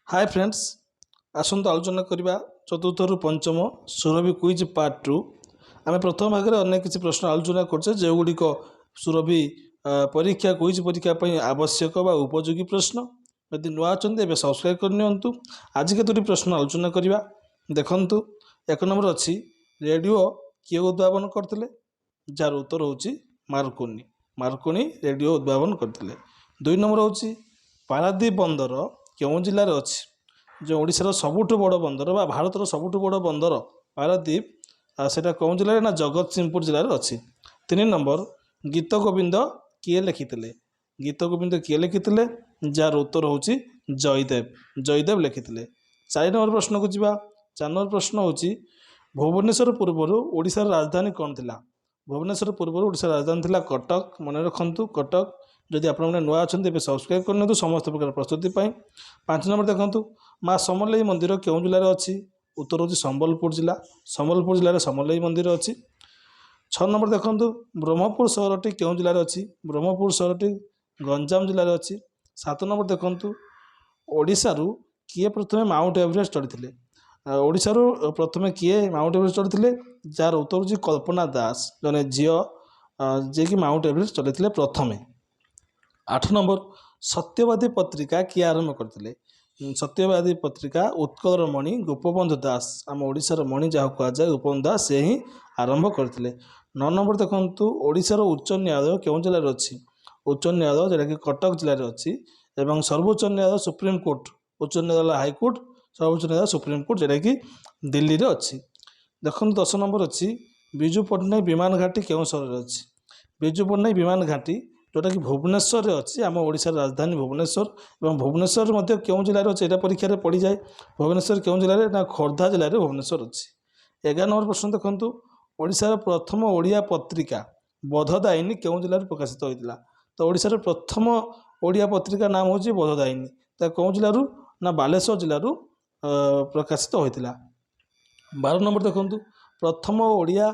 ହାଏ friends, ଆସନ୍ତୁ ଆଲୋଚନା କରିବା ଚତୁର୍ଥରୁ ପଞ୍ଚମ ସୁରଭି କୁଇଜ୍ ପାର୍ଟ 2। ଆମେ ପ୍ରଥମ ଭାଗରେ ଅନେକ କିଛି ପ୍ରଶ୍ନ ଆଲୋଚନା କରୁଛେ, ଯେଉଁଗୁଡ଼ିକ ସୁରଭି ପରୀକ୍ଷା, କୁଇଜ୍ ପରୀକ୍ଷା ପାଇଁ ଆବଶ୍ୟକ ବା ଉପଯୋଗୀ ପ୍ରଶ୍ନ। ଯଦି ନୂଆ ଅଛନ୍ତି, ଏବେ ସବସ୍କ୍ରାଇବ୍ କରିନିଅନ୍ତୁ। ଆଜି କେତୋଟି ପ୍ରଶ୍ନ ଆଲୋଚନା କରିବା, ଦେଖନ୍ତୁ। 1 ନମ୍ବର ଅଛି, ରେଡ଼ିଓ କିଏ ଉଦ୍ଭାବନ କରିଥିଲେ? ଯାହାର ଉତ୍ତର ହେଉଛି ମାର୍କୋନି। ମାର୍କୋନି ରେଡ଼ିଓ ଉଦ୍ଭାବନ କରିଥିଲେ। 2 ନମ୍ବର ହେଉଛି, ପାରାଦ୍ୱୀପ ବନ୍ଦର କେଉଁ ଜିଲ୍ଲାରେ ଅଛି? ଯେଉଁ ଓଡ଼ିଶାର ସବୁଠୁ ବଡ଼ ବନ୍ଦର ବା ଭାରତର ସବୁଠୁ ବଡ଼ ବନ୍ଦର ପାରାଦ୍ୱୀପ, ସେଇଟା କେଉଁ ଜିଲ୍ଲାରେ ନା ଜଗତସିଂହପୁର ଜିଲ୍ଲାରେ ଅଛି। 3 ନମ୍ବର, ଗୀତ ଗୋବିନ୍ଦ କିଏ ଲେଖିଥିଲେ? ଗୀତ ଗୋବିନ୍ଦ କିଏ ଲେଖିଥିଲେ? ଯାହାର ଉତ୍ତର ହେଉଛି ଜୟଦେବ। ଜୟଦେବ ଲେଖିଥିଲେ। 4 ନମ୍ବର ପ୍ରଶ୍ନକୁ ଯିବା। 4 ନମ୍ବର ପ୍ରଶ୍ନ ହେଉଛି, ଭୁବନେଶ୍ୱର ପୂର୍ବରୁ ଓଡ଼ିଶାର ରାଜଧାନୀ କ'ଣ ଥିଲା? ଭୁବନେଶ୍ୱର ପୂର୍ବରୁ ଓଡ଼ିଶାର ରାଜଧାନୀ ଥିଲା କଟକ। ମନେ ରଖନ୍ତୁ, କଟକ। ଯଦି ଆପଣମାନେ ନୂଆ ଅଛନ୍ତି, ଏବେ ସବସ୍କ୍ରାଇବ୍ କରିନିଅନ୍ତୁ ସମସ୍ତ ପ୍ରକାର ପ୍ରସ୍ତୁତି ପାଇଁ। 5 ନମ୍ବର ଦେଖନ୍ତୁ, ମା ସମଲେଇ ମନ୍ଦିର କେଉଁ ଜିଲ୍ଲାରେ ଅଛି? ଉତ୍ତର ହେଉଛି ସମ୍ବଲପୁର ଜିଲ୍ଲା। ସମ୍ବଲପୁର ଜିଲ୍ଲାରେ ସମଲେଇ ମନ୍ଦିର ଅଛି। 6 ନମ୍ବର ଦେଖନ୍ତୁ, ବ୍ରହ୍ମପୁର ସହରଟି କେଉଁ ଜିଲ୍ଲାରେ ଅଛି? ବ୍ରହ୍ମପୁର ସହରଟି ଗଞ୍ଜାମ ଜିଲ୍ଲାରେ ଅଛି। 7 ନମ୍ବର ଦେଖନ୍ତୁ, ଓଡ଼ିଶାରୁ କିଏ ପ୍ରଥମେ ମାଉଣ୍ଟ ଏଭରେଷ୍ଟ ଚଢ଼ିଥିଲେ? ଓଡ଼ିଶାରୁ ପ୍ରଥମେ କିଏ ମାଉଣ୍ଟ ଏଭରେଷ୍ଟ ଚଢ଼ିଥିଲେ? ଯାହାର ଉତ୍ତର ହେଉଛି କଳ୍ପନା ଦାସ, ଜଣେ ଝିଅ, ଯିଏକି ମାଉଣ୍ଟ ଏଭରେଷ୍ଟ ଚଢ଼ିଥିଲେ ପ୍ରଥମେ। 8 ନମ୍ବର, ସତ୍ୟବାଦୀ ପତ୍ରିକା କିଏ ଆରମ୍ଭ କରିଥିଲେ? ସତ୍ୟବାଦୀ ପତ୍ରିକା ଉତ୍କଳର ମଣି ଗୋପବନ୍ଧୁ ଦାସ, ଆମ ଓଡ଼ିଶାର ମଣି ଯାହାକୁ କୁହାଯାଏ ଗୋପବନ୍ଧୁ ଦାସ, ସେ ହିଁ ଆରମ୍ଭ କରିଥିଲେ। 9 ନମ୍ବର ଦେଖନ୍ତୁ, ଓଡ଼ିଶାର ଉଚ୍ଚ ନ୍ୟାୟାଳୟ କେଉଁ ଜିଲ୍ଲାରେ ଅଛି? ଉଚ୍ଚ ନ୍ୟାୟାଳୟ ଯେଉଁଟାକି କଟକ ଜିଲ୍ଲାରେ ଅଛି ଏବଂ ସର୍ବୋଚ୍ଚ ନ୍ୟାୟାଳୟ ସୁପ୍ରିମକୋର୍ଟ, ଉଚ୍ଚ ନ୍ୟାୟାଳୟ ହାଇକୋର୍ଟ, ସର୍ବୋଚ୍ଚ ନ୍ୟାୟାଳୟ ସୁପ୍ରିମକୋର୍ଟ, ଯେଉଁଟାକି ଦିଲ୍ଲୀରେ ଅଛି। ଦେଖନ୍ତୁ, 10 ନମ୍ବର ଅଛି, ବିଜୁ ପଟ୍ଟନାୟକ ବିମାନ ଘାଟି କେଉଁ ସହରରେ ଅଛି? ବିଜୁ ପଟ୍ଟନାୟକ ବିମାନ ଘାଟି ଯେଉଁଟାକି ଭୁବନେଶ୍ୱରରେ ଅଛି, ଆମ ଓଡ଼ିଶାର ରାଜଧାନୀ ଭୁବନେଶ୍ୱର। ଏବଂ ଭୁବନେଶ୍ୱର ମଧ୍ୟ କେଉଁ ଜିଲ୍ଲାରେ ଅଛି, ଏଇଟା ପରୀକ୍ଷାରେ ପଡ଼ିଯାଏ। ଭୁବନେଶ୍ୱର କେଉଁ ଜିଲ୍ଲାରେ ନା ଖୋର୍ଦ୍ଧା ଜିଲ୍ଲାରେ ଭୁବନେଶ୍ୱର ଅଛି। 11 ନମ୍ବର ପ୍ରଶ୍ନ ଦେଖନ୍ତୁ, ଓଡ଼ିଶାର ପ୍ରଥମ ଓଡ଼ିଆ ପତ୍ରିକା ବୋଧଦାୟିନୀ କେଉଁ ଜିଲ୍ଲାରେ ପ୍ରକାଶିତ ହୋଇଥିଲା? ତ ଓଡ଼ିଶାର ପ୍ରଥମ ଓଡ଼ିଆ ପତ୍ରିକା ନାମ ହେଉଛି ବୋଧଦାୟିନୀ। ତ କେଉଁ ଜିଲ୍ଲାରୁ ନା ବାଲେଶ୍ୱର ଜିଲ୍ଲାରୁ ପ୍ରକାଶିତ ହୋଇଥିଲା। 12 ନମ୍ବର ଦେଖନ୍ତୁ, ପ୍ରଥମ ଓଡ଼ିଆ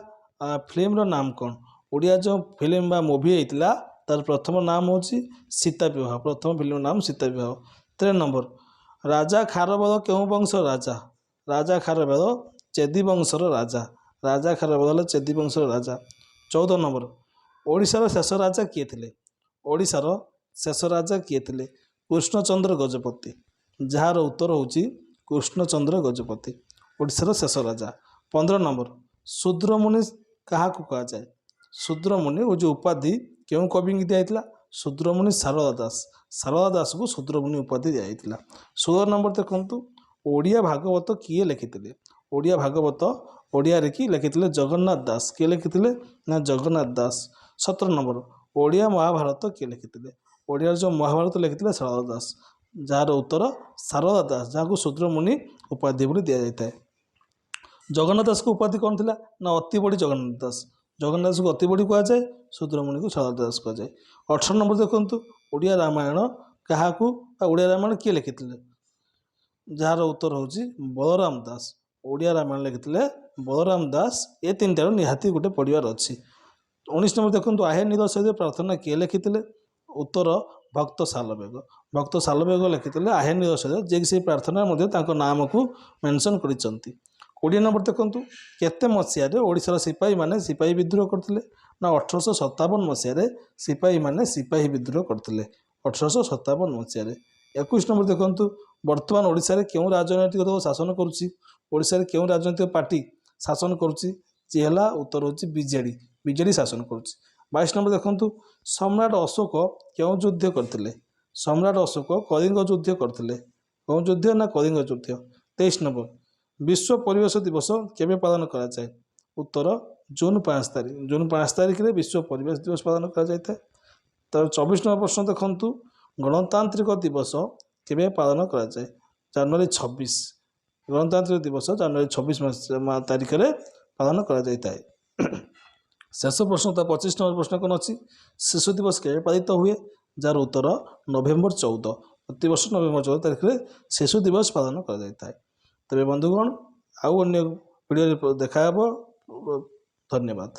ଫିଲ୍ମର ନାମ କ'ଣ? ଓଡ଼ିଆ ଯେଉଁ ଫିଲ୍ମ ବା ମୁଭି ହେଇଥିଲା, ତାର ପ୍ରଥମ ନାମ ହେଉଛି ସୀତା ବିବାହ। ପ୍ରଥମ ଫିଲ୍ମର ନାମ ସୀତା ବିବାହ। 13 ନମ୍ବର, ରାଜା ଖାରବେଳ କେଉଁ ବଂଶର ରାଜା? ରାଜା ଖାରବେଳ ଚେଦି ବଂଶର ରାଜା। ରାଜା ଖାରବେଳ ହେଲେ ଚେଦି ବଂଶର ରାଜା। 14 ନମ୍ବର, ଓଡ଼ିଶାର ଶେଷ ରାଜା କିଏ ଥିଲେ? ଓଡ଼ିଶାର ଶେଷ ରାଜା କିଏ ଥିଲେ? କୃଷ୍ଣଚନ୍ଦ୍ର ଗଜପତି। ଯାହାର ଉତ୍ତର ହେଉଛି କୃଷ୍ଣଚନ୍ଦ୍ର ଗଜପତି, ଓଡ଼ିଶାର ଶେଷ ରାଜା। 15 ନମ୍ବର, ଶୂଦ୍ରମୁନି କାହାକୁ କୁହାଯାଏ? ଶୂଦ୍ରମୁନି ଓ ଯେଉଁ ଉପାଧି କେଉଁ କବିଙ୍କୁ ଦିଆଯାଇଥିଲା? ଶୂଦ୍ରମୁନି ସାରଳା ଦାସ। ସାରଳା ଦାସକୁ ଶୂଦ୍ରମୁନି ଉପାଧି ଦିଆଯାଇଥିଲା। 16 ନମ୍ବର ଦେଖନ୍ତୁ, ଓଡ଼ିଆ ଭାଗବତ କିଏ ଲେଖିଥିଲେ? ଓଡ଼ିଆ ଭାଗବତ ଓଡ଼ିଆରେ କି ଲେଖିଥିଲେ? ଜଗନ୍ନାଥ ଦାସ। କିଏ ଲେଖିଥିଲେ ନା ଜଗନ୍ନାଥ ଦାସ। 17 ନମ୍ବର, ଓଡ଼ିଆ ମହାଭାରତ କିଏ ଲେଖିଥିଲେ? ଓଡ଼ିଆର ଯେଉଁ ମହାଭାରତ ଲେଖିଥିଲେ ସାରଳା ଦାସ। ଯାହାର ଉତ୍ତର ସାରଳା ଦାସ, ଯାହାକୁ ଶୂଦ୍ରମୁନି ଉପାଧି ବୋଲି ଦିଆଯାଇଥାଏ। ଜଗନ୍ନାଥ ଦାସଙ୍କ ଉପାଧି କ'ଣ ଥିଲା ନା ଅତି ବଡ଼ି ଜଗନ୍ନାଥ ଦାସ। ଜଗନ୍ନାଥ ଦାସଙ୍କୁ ଅତି ବଡ଼ି କୁହାଯାଏ, ଶୂଦ୍ରମୁନିକୁ ସାରଳା ଦାସ କୁହାଯାଏ। 18 ନମ୍ବର ଦେଖନ୍ତୁ, ଓଡ଼ିଆ ରାମାୟଣ କାହାକୁ ବା ଓଡ଼ିଆ ରାମାୟଣ କିଏ ଲେଖିଥିଲେ? ଯାହାର ଉତ୍ତର ହେଉଛି ବଳରାମ ଦାସ। ଓଡ଼ିଆ ରାମାୟଣ ଲେଖିଥିଲେ ବଳରାମ ଦାସ। ଏ ତିନିଟାରୁ ନିହାତି ଗୋଟେ ପଢ଼ିବାର ଅଛି। 19 ନମ୍ବର ଦେଖନ୍ତୁ, ଆହେ ନୀର ସହିତ ପ୍ରାର୍ଥନା କିଏ ଲେଖିଥିଲେ? ଉତ୍ତର ଭକ୍ତ ସାଲବେଗ। ଭକ୍ତ ସାଲବେଗ ଲେଖିଥିଲେ ଆହେ ନୀର ସହିତ, ଯିଏକି ସେଇ ପ୍ରାର୍ଥନା ମଧ୍ୟ ତାଙ୍କ ନାମକୁ ମେନସନ୍ କରିଛନ୍ତି। 20 ନମ୍ବର ଦେଖନ୍ତୁ, କେତେ ମସିହାରେ ଓଡ଼ିଶାର ସିପାହୀମାନେ ସିପାହୀ ବିଦ୍ରୋହ କରିଥିଲେ? ନା 1857 ମସିହାରେ ସିପାହୀମାନେ ସିପାହୀ ବିଦ୍ରୋହ କରିଥିଲେ, 1857 ମସିହାରେ। 21 ନମ୍ବର ଦେଖନ୍ତୁ, ବର୍ତ୍ତମାନ ଓଡ଼ିଶାରେ କେଉଁ ରାଜନୈତିକ ଦଳ ଶାସନ କରୁଛି? ଓଡ଼ିଶାରେ କେଉଁ ରାଜନୈତିକ ପାର୍ଟି ଶାସନ କରୁଛି? ଯିଏ ହେଲା ଉତ୍ତର ହେଉଛି ବିଜେଡ଼ି। ବିଜେଡ଼ି ଶାସନ କରୁଛି। 22 ନମ୍ବର ଦେଖନ୍ତୁ, ସମ୍ରାଟ ଅଶୋକ କେଉଁ ଯୁଦ୍ଧ କରିଥିଲେ? ସମ୍ରାଟ ଅଶୋକ କଳିଙ୍ଗ ଯୁଦ୍ଧ କରିଥିଲେ। କେଉଁ ଯୁଦ୍ଧ ନା କଳିଙ୍ଗ ଯୁଦ୍ଧ। 23 ନମ୍ବର, ବିଶ୍ୱ ପରିବେଶ ଦିବସ କେବେ ପାଳନ କରାଯାଏ? ଉତ୍ତର ଜୁନ 5 ତାରିଖ। ଜୁନ 5 ତାରିଖରେ ବିଶ୍ୱ ପରିବେଶ ଦିବସ ପାଳନ କରାଯାଇଥାଏ। ତାପରେ 24 ନମ୍ବର ପ୍ରଶ୍ନ ଦେଖନ୍ତୁ, ଗଣତାନ୍ତ୍ରିକ ଦିବସ କେବେ ପାଳନ କରାଯାଏ? ଜାନୁଆରୀ 26। ଗଣତାନ୍ତ୍ରିକ ଦିବସ ଜାନୁଆରୀ 26 ମାସ ତାରିଖରେ ପାଳନ କରାଯାଇଥାଏ। ଶେଷ ପ୍ରଶ୍ନ ତା 25 ନମ୍ବର ପ୍ରଶ୍ନ କ'ଣ ଅଛି? ଶିଶୁ ଦିବସ କେବେ ପାଳିତ ହୁଏ? ଯାହାର ଉତ୍ତର ନଭେମ୍ବର 14। ପ୍ରତିବର୍ଷ ନଭେମ୍ବର 14 ତାରିଖରେ ଶିଶୁ ଦିବସ ପାଳନ କରାଯାଇଥାଏ। ତେବେ ବନ୍ଧୁଗଣ, ଆଉ ଅନ୍ୟ ଭିଡ଼ିଓରେ ଦେଖାହେବ। ଧନ୍ୟବାଦ।